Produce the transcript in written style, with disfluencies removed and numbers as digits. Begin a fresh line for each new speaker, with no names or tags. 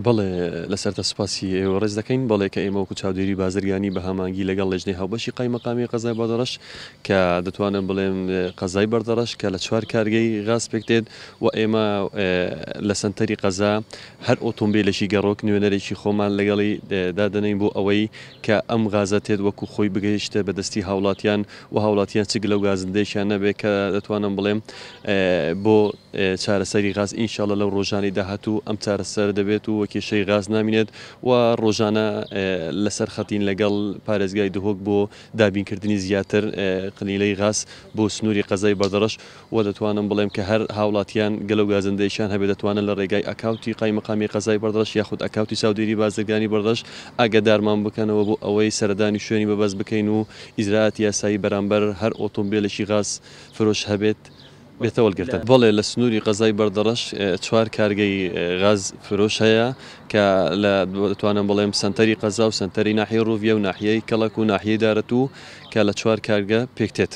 بەڵێ لەسەرتا سوپاسی ئێوە ڕێز دەکەین، بەڵێ کە ئێمە وەکو چاودێری بازرگانی بە هەماهەنگی لەگەڵ لێژنەی هاوبەشی قایمەقامی قەزای بەردەڕەش کە دەتوانم بڵێم قەزای بەردەڕەش کە لە چوار کارگەی غاز پێکدێت و ئێمە لە سەنتەری قەزا هەر ئۆتۆمبیلێکی گەڕۆک نوێنەرێکی خۆمان لەگەڵی دادەنێین بۆ ئەوەی کە ئەم غازە تێت وەکو خۆی بگەیشتە بە دەستی هاوڵاتیان و هاوڵاتیان چ گلە و گازندەیەکیان نەبێت کە دەتوانم بڵێم بۆ چارەسەری غاز ان شاءاللە لەو ڕۆژانەی داهاتوو ئەم چارەسەر دەبێت و کێشەی غاز نامینێت و ڕۆژانە لەسەر خەتین لەگەڵ پارێزگای دهۆک بۆ دابینکردنی زیاتر قنیلەی غاز بۆ سنووری قەزای بەردەڕەش و دەتوانم بڵێم کە هەر هاوڵاتیان گلە و گازندەیەکیان هەبێت دەتوانن لە ڕێگای ئەکاونتی قایمقامی قەزای بەردەڕەش یاخود ئەکاونتی چاودێری بازرگانی بەردەڕەش ئاگادارمان بکەنەوە بۆ ئەوەی سەردانی شوێنی مەبەست بکەین و ئیجرائاتی یاسایی بەرامبەر هەر ئۆتۆمبێلێکی غاز فرۆش هەبێت بێتە وەڵگرتن. بەڵێ لە سنووری قەزای بەردەڕەش چوار کارگەی غاز فرۆش هەیە کە لە دەتوانم بڵێم سەنتەری قەزا و سەنتەری ناحیەی ڕووڤیە و ناحیەی کەڵەک و ناحیەی دارەتوو کە لە چوار کارگە پێکتێت.